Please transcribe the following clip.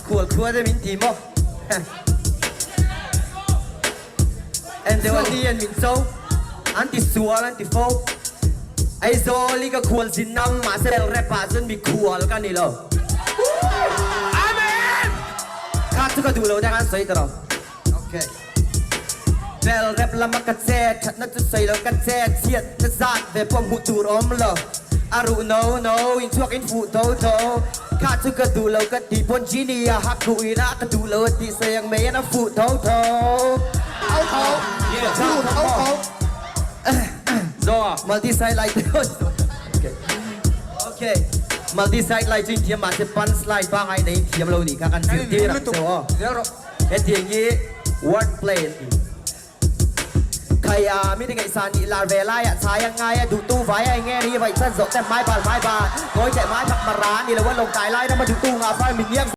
Khual khua te min ti maw? En deuh a ni an min cho, an ti sual an ti fo. Aizawl i ka khual zin nam mahse rel rep ah chuan mi khual ka ni lo. Amen! Kha chu ka duh lo te khan sawi ta rawh. Okay. Bel rep lama ka che thatna chu sawi lo ka che chhiat na zat ve pawh hmuh tur awm lo. A ruh no no in chhuak in fuh tho tho. Kha chu ka duh lo ka tih pawn Genie a hak duh ila ka duh lo a tih sawi ang mai an a fuh tho tho. Tho tho. Fuh tho tho. Zawnga multi side light Okay. Okay. Multi side light chu in thiam mahse punch line pangngai nei in thiam lo nih kha kan zirtir ang che aw. Hetiang hi word play an ti. Khaia mi ringaihsan nih lar ve laiah chhai a ngai a duhtu vai a enge ri vaih chan zawh te hmai bal hmai bal ngawi teh hmai phak mara a ni lo a lawngtlai lai rama duhtu ngah far min iak.